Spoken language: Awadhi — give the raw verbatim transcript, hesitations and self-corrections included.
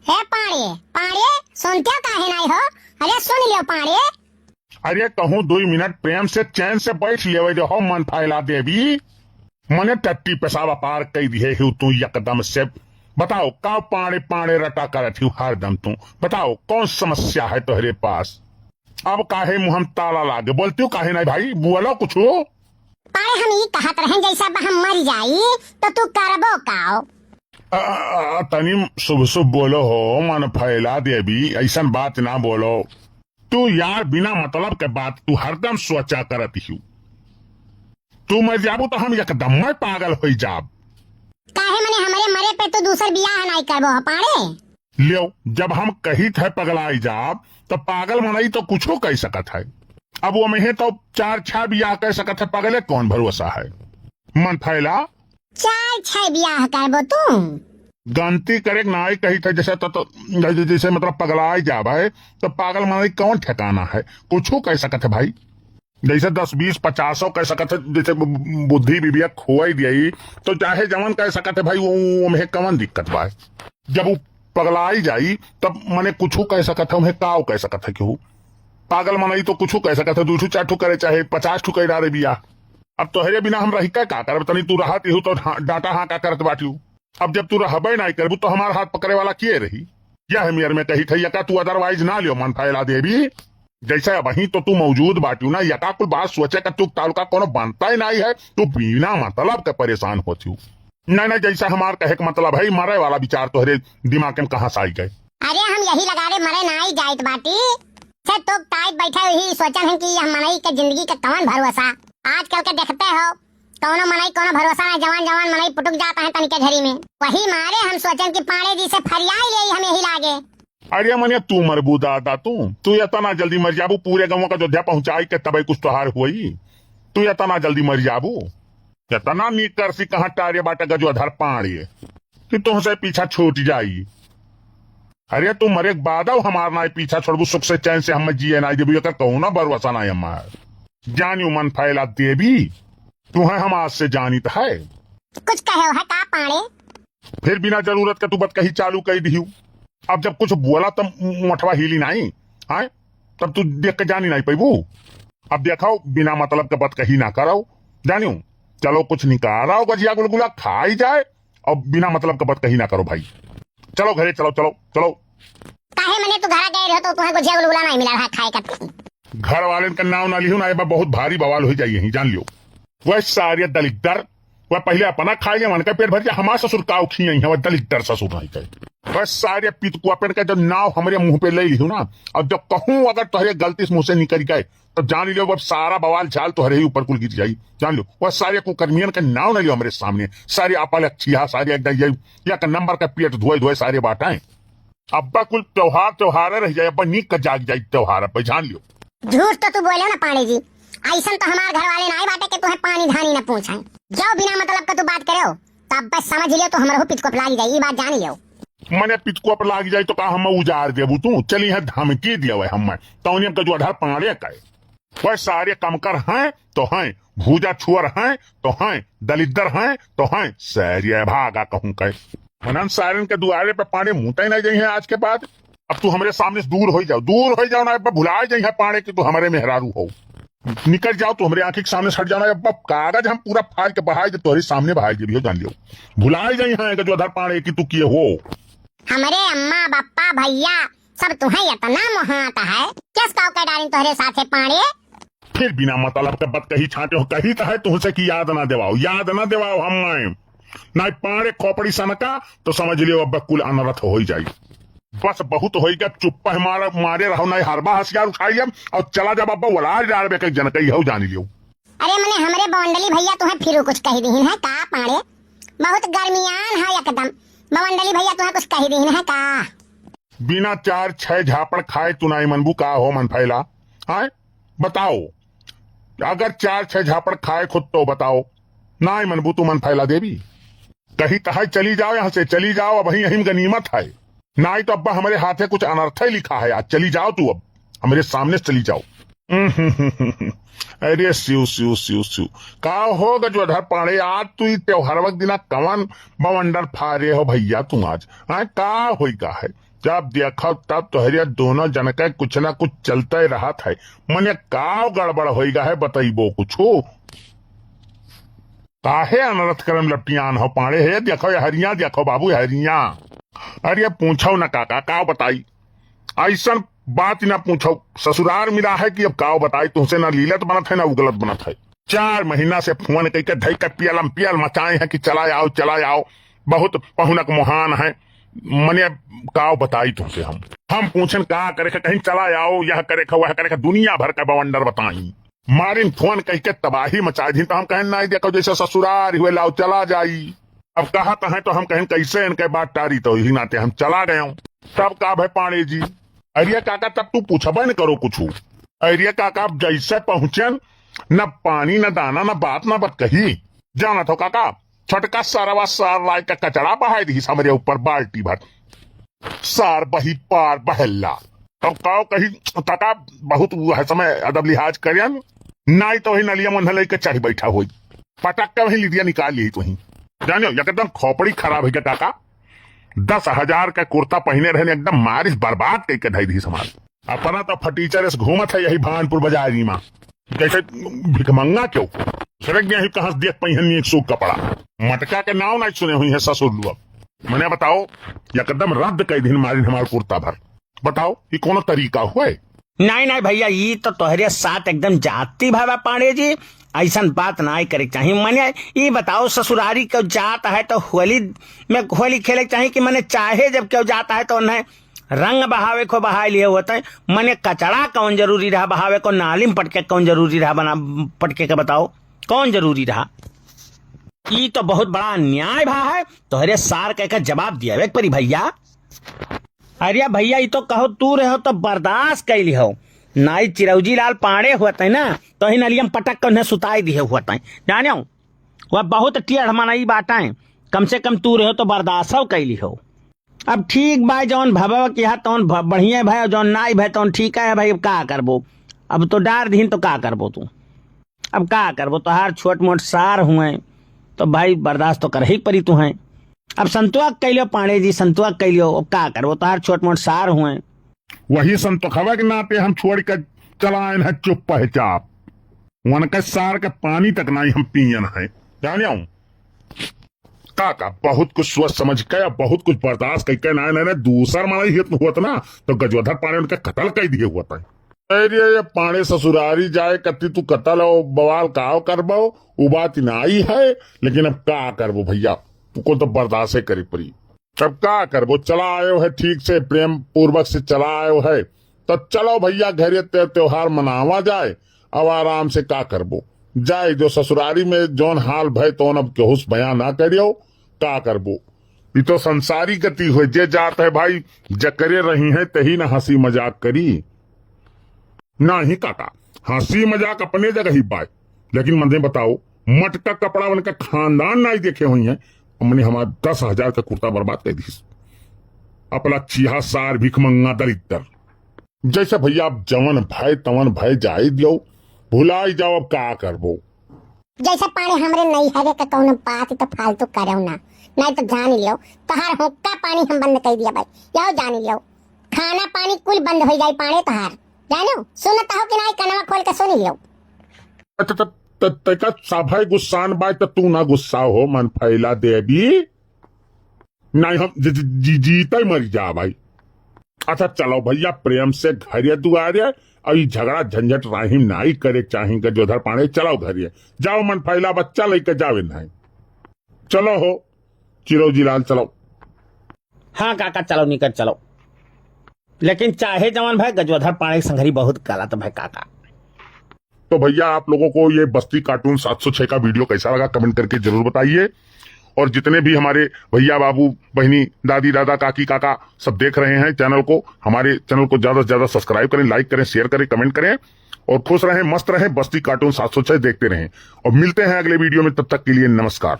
हे पाड़े, पाड़े, सुनते काहे नाई हो? अरे सुन लियो पाड़े। अरे कहूँ दुई मिनट प्रेम से चैन से बैठ लेवे दे हो मन फैला देवी। मने टट्टी पेशाब अपार कई दिहे हो तू एकदम से। बताओ का पाड़े पाड़े रटा करत हो हरदम तू? बताओ कौन समस्या है तोहरे पास? अब काहे मुँह में ताला लागे? बोलती हो काहे नाई भाई? बोलो कुछ। पाड़े हम ई कहत रहेन जैसे अब हम मर जाई तो तू करबो काओ? अ, अ, अ, तनी शुभ शुभ बोलो हो मन फैला देवी, ऐसन बात ना बोलो। तू यार बिना मतलब के बात तू हरदम सोचा करत हिउ। तू मर जाबू तो हम एकदम मैं पागल होई जाब। काहे मने हमरे मरे पे तू दूसर बियाह नाई करबो ह पाड़े? लेव, जब हम कहित है पगलाई जाब, तो पागल मनई तो कुछो कह सकत है। अब वो में तो चार छह बियाह कह सकत है, पगले कौन भरोसा है? मन फैला। चार छह बियाह करबो तू? गलती करे के नाई कहित है, जैसे तो, तो, जैसे मतलब पगलाई जाब है, तो पागल मनई कौन ठिकाना है? कुछो कह सकत है भाई। जैसे दस, बीस, पचासो कह सकत है, जैसे बु-, बुद्धि विवेक खोई दियाई, तो चाहे जवन कह सकत है भाई, वो, वो में कवन दिक्कत बा? जब वो पगलाई जाई, तब मने कुछू कह सकत है, उन्हें काव कह सकत है केहू? पागल मनई तो कुछू कह सकत है, दू ठू, चार ठू करे, चाहे पचास ठू कह डारे बियाह। अब तोहरे बिना हम रही का, का करब? तनी तू रहत इहू तो हाँ, डांटा हाँका करत बाटियो। अब जब तू रहबे नाई करबू, तो हमार हाथ पकड़े वाला के रही? यह मेर में कही थई, यका तू otherwise ना लियो, मन फैला देवी। जैसे अबहीं तो तू मौजूद बाटियो ना, यका कुल बात सोचे का तू तालुका कोनो बनता ही नाई है, तू बिना मतलब के परेशान होतियो। नहीं, नहीं, जैसे हमार कहे के मतलब है, मरे वाला विचार तोहरे दिमाग में कहाँ से आई गए? अरे हम यही लगाड़े मरे नाई जाइत बाटी, से तो ताई बैठे ही सोचन हन कि यह मनई के जिंदगी के कवन भरोसा। आजकल के देखते हो, कौनो मनई कौनो भरोसा ना, जवान जवान मनई पुटुक जाता है तनिके घरी में। वही मारे हम सोचन कि पाड़े जी से फरियाई ले हम यही लागे। अरे मने तू मरबू दादा तू, तू इतना जल्दी मर जाबू, पूरे गाँव का अयोध्या पहुँचाई के तबे कुछ तोहार हुई। तू इतना जल्दी मर जाबू, इतना नीक करसी कहाँ टारे बाटे गजोधर पाड़े कि तुहसे पीछा छूट जाई। अरे तू मरे के बादो हमार नाई पीछा छोड़बू, सुख से चैन से हम जिए नाई देबू, एकर कौनो भरोसा नाई हमार। जानियो मन फैला देवी, तुहे हम आज से जानित है। कुछ कहे है का पाड़े? फिर बिना जरूरत के तू बतकही चालू कई दिहू। अब जब कुछ बोला तब मोठवा हिली नाई, हाँ? तब तू देख के जानी नाई पैबू। अब देखाओ, बिना मतलब के बतकही ना कराओ, जानियो। चलो कुछ निकाल आओ, गजिया गुलगुला खाई जाए, और बिना मतलब के बतकही ना करो भाई। चलो घरे चलो, चलो, चलो। काहे मने तू घरा गए रहो तो तुहे गुजिया गुलगुला नाई मिला रहा खाए का? घर वालेन का नाव ना लिहू ना, एबा बहुत भारी बवाल हो जाई यहीं, जान लियो। वह सारे दलिद्दर, वह पहले अपना खाई ले, उनका पेट भर जाए, हमार ससुर का उखी नहीं है, वह दलिद्दर ससुर नहीं कहे। वह सारे पितकुआपन का जब नाव हमरे मुँह पे ले लिहू ना, और जब कहूँ अगर तोहरे गलती से मुँह से निकल गए, तो जान लियो, अब सारा बवाल झाल तोहरे ही ऊपर कुल गिर जाई। जान लियो, वह सारे कुकर्मियन का नाव न लियो हमरे सामने। सारे अपलक्षिया, सारे एकदम ये एक नंबर का पेट धोए धोए सारे बाटाएं। अब्बा कुल त्योहार त्योहार रह जाए, अब्बा नीक का जाग जाई त्योहार, अब्बा जान लियो। झूठ तो तू बोले ना पाड़े जी, ऐसन तो हमार घर वाले ना आए बाटे कि तुहे पानी धानी न पूछे। जो बिना मतलब का तू बात करे हो, तो अब्बा समझ लियो तो हमरो पितकोप लाग जाई, ये बात जान लियो। मने पितकोप लाग जाई तो का हम उजार देबू तू? चली है धमकी दिया हुआ हम, तौनियम का जो आधार पाड़े का है। वह सारे कमकर हैं तो हैं, भूजा छुअर हैं तो हैं, दलिद्दर हैं तो हैं, सारे भागा कहूँ कहे। मनन सारन के दुआरे पे पाड़े मुँहते नहीं जाई हैं आज के बाद। अब तू हमरे सामने से दूर हो जाओ, दूर हो जाओ ना, अब भुला जाई है पाड़े कि तू हमरे मेहरारू हो। निकल जाओ, तू हमरे आँखी के सामने से हट जाओ ना, अब कागज हम पूरा फाड़ के बहाई दे, तोहरे सामने बहाई दे भी हो, जान लियो। भुला जाई है कि जो आधार पाड़े कि तू किए हो। हमरे अम्मा, बप्पा, भैया, सब तुहे इतना मोहात है, किस काव के डालिन तोहरे साथे पाड़े? फिर बिना मतलब के बतकही छांटे हो, कही तो है तुहसे कि याद ना दिवाओ, याद ना दिवाओ हम। नहीं पाड़े खोपड़ी सनका तो समझ लियो अब कुल अनर्थ हो ही जाई। बस बहुत होई गया, चुप्पा है मारा, मारे रहो, नहीं हरबा हथियार उठाई अब और चला जाब अब वलार डाल बे के जनकई हो, जान लियो। अरे मने हमरे बवंडली भैया तुहे फिर कुछ कही दीहिन है का पाड़े? बहुत गर्मियान है एकदम। बवंडली भैया तुहे कुछ कही दीहिन है का? बिना चार छह झापड़ खाए तू नाई मनबू का हो मन फैला? हाँ बताओ, अगर चार छह झापड़ खाए खुद तो बताओ, नाई मनबू तू मन फैला देवी? कही तो है चली जाओ यहाँ से, चली जाओ, अब यहीं गनीमत है, नाई तो अब्बा हमरे हाथे कुछ अनर्थ ही लिखा है। आज चली जाओ तू, अब हमरे सामने से चली जाओ। अरे शिव, शिव, शिव, शिव। का हो गजोधर पांड़े, आज तू ई त्योहारवा के दिना कवन बवंडर फारे हो भइया तू आज? हाँ, का होइगा है? जब देखो तब तोहरे दोनों जन के कुछ ना कुछ चलते रहत है। मने का गड़बड़ होइगा है, बतइबो कुछ हो? काहे अनरथ करम लपटियान हो पांड़े? हे देखो ये हरिया, देखो बाबू हरिया। अरे पूछो ना काका, का बताई? ऐसन बात ना पूछो, ससुरार मिला है कि अब काव बताई तुमसे, ना लीलत बनत है ना उगलत बनत है। चार महीना से फोन कइके धई के पियलम पियल मचाए हैं कि चला आओ, चला आओ, बहुत पहुनक मोहान है, मने काव बताई तुमसे हम। हम पूछन का करे के, कहीं चला आओ, यह करे के, वह करे के, दुनिया भर का बवंडर बताई। मारिन फोन कइके तबाही मचाई दिन, तो हम कहन नहीं देखो जैसे ससुरार हुए लाओ चला जाई। अब कहत हैं तो हम कहन कैसे इनके बात टारी, तो यही नाते हम चला गए। तब का भय पांड़े जी? अरे काका, तब तू पूछबे न करो कुछ। अरे काका, अब जैसे पहुंचन, न पानी, न दाना, न बात, न बात कही। जानत हो काका, छोटका सरवा सार लाए का कचड़ा बहाय दिहिस हमरे ऊपर बाल्टी भर। सार बही पार बहल्ला। अब काव कही काका, बहुत वो है समय अदब लिहाज करेन, नाई तो वही नलिया मन लेके चढ़ बैठा होई, पटक के वही लिदिया निकाल ली तो ही। जानियो, एकदम खोपड़ी खराब है क्या काका? दस हजार का कुर्ता पहिने रहने, एकदम मारिस बर्बाद कइके धई दिहिस हमार। अपना तो फटीचर से घूमत है यही भानपुर बाजारी में, जैसे भिखमंगा क्यों। सड़क गया ही कहाँ से देख पहिन एक सूख कपड़ा। मटका के नाव नहीं सुने हुई है ससुर लोग। मने बताओ, एकदम रद्द कई दिन मारिन हमार कुर्ता भर। बताओ, ये कोनो तरीका हुए? नहीं, नहीं भइया, ई तो तोहरे साथ एकदम जाती भावा पांड़े जी, ऐसन बात नाई करे के चाही। मने ई बताओ, ससुरारी क्यों जात है तो होली में होली खेले के चाही कि मने चाहे जब क्यों जात है तो उन्हें रंग बहावे को बहाय लिए होते हैं। मने कचड़ा कौन जरूरी रहा बहावे को, नाली में पटके कौन जरूरी रहा बना, पटके के बताओ, कौन जरूरी रहा? ई तो बहुत बड़ा अन्याय भा है, तोहरे सार के का जवाब दिया एक परी भइया। अरे भइया, ई तो कहो तू रहो तो बर्दाश्त कैली हो, नाई चिरौजी लाल पांड़े होते ना, तो ही नलियम पटक के उन्हें सुताई दिए होते, जाने हो? वह बहुत टेढ़ मनई बाटें, कम से कम तू रहो तो बर्दाश्त हो कैली हो। अब ठीक बा, जौन भवा किहा तौन भ-, बढ़िया भय, जौन नाई भय तौन ठीक है भाई। अब का करबो, अब तो डार दीन तो का करबो तू? अब का करबो, तोहार छोट मोट सार हुए तो भाई बर्दाश्त तो करही परी तुहें। अब संतुआ कैलियो पांड़े जी, संतुआ कैलियो, अब का करबो, तोहार छोट मोट सार हुए। वही संतोखवा के नाते हम छोड़ के चलायन है चुप है चाप। उनके सार के पानी तक नहीं हम पियन है, जाने हो? काका बहुत कुछ सोच समझ के, बहुत कुछ बर्दाश्त करके ना, ना, ना, दूसर मनई हित हुअत ना, तो गजोधर पांड़े उनके कत्ल कर दिए हुअत है। अरे ये पांड़े ससुरारी जाए कत्ती तू कत्ल हो, बवाल काव करबो, उ बात नाई है, लेकिन अब का करबो भइया, तू को तो बर्दाश्त करे परी। तब का करबो, चला आयो है ठीक से, प्रेम पूर्वक से चला आयो है, तो चलो भइया घरे ते त्योहार मनावा जाए। अब आराम से का करबो, जाए जो ससुरारी में जौन हाल भय तौन अब केहू से बयां ना करियो, का करबो। ई तो संसारी गति हुए, जे जात है भाई, जकरे रही है तही ना हंसी मजाक करी। नाही काका, हंसी मजाक अपने जगह ही बाय, लेकिन मने बताओ, मटका कपड़ा उनका खानदान नाई देखे हुई है, हमने हमार दस हजार का कुर्ता बर्बाद कर दीस। अपना चीहा सार भिखमंगा दरिद्दर। जैसे भइया, अब जवन भय तवन भय जाए दियो, भुलाई जाओ, अब का करबो। जैसे पांड़े हमरे नैहरे के कौनो बात तो फालतू करेउ ना, नाई तो जानी लियो, तोहार हुक्का पानी हम बंद कर दिया भाई, यहो जानी लियो, खाना पानी कुल बंद हो जाई पांड़े तोहार, जानो, सुनत हो कि नाई, कनवा खोल के सुनी लियो। त, त, त, त, तैका सभे गुस्सान बाय त तू ना गुस्सा हो, मन फैला देवी। नाई हम जी, जी, जी, जीते मरी जा भाई। अच्छा चलो भइया, प्रेम से घरे दुआरे, अउ ई झगड़ा झंझट राहिम नाई करे चाही गजोधर पांड़े, चलो घरे। जाओ मन फैला बच्चा लेके जावे नाई। चलो हो, चिरौजी लाल चलो। हाँ काका, चलो निकल चलो। लेकिन चाहे जवन भय, गजोधर पांड़े के संघरी बहुत गलत भय काका। तो भइया, आप लोगों को ये बस्ती कार्टून सात सौ छह का वीडियो कैसा लगा, कमेंट करके जरूर बताइए। और जितने भी हमारे भइया, बाबू, बहिनी, दादी, दादा, काकी, काका सब देख रहे हैं चैनल को, हमारे चैनल को ज्यादा से ज्यादा सब्सक्राइब करें, लाइक करें, शेयर करें, कमेंट करें। और खुश रहें, मस्त रहें, बस्ती कार्टून सात सौ छह देखते रहें। और मिलते हैं अगले वीडियो में, तब तक के लिए नमस्कार।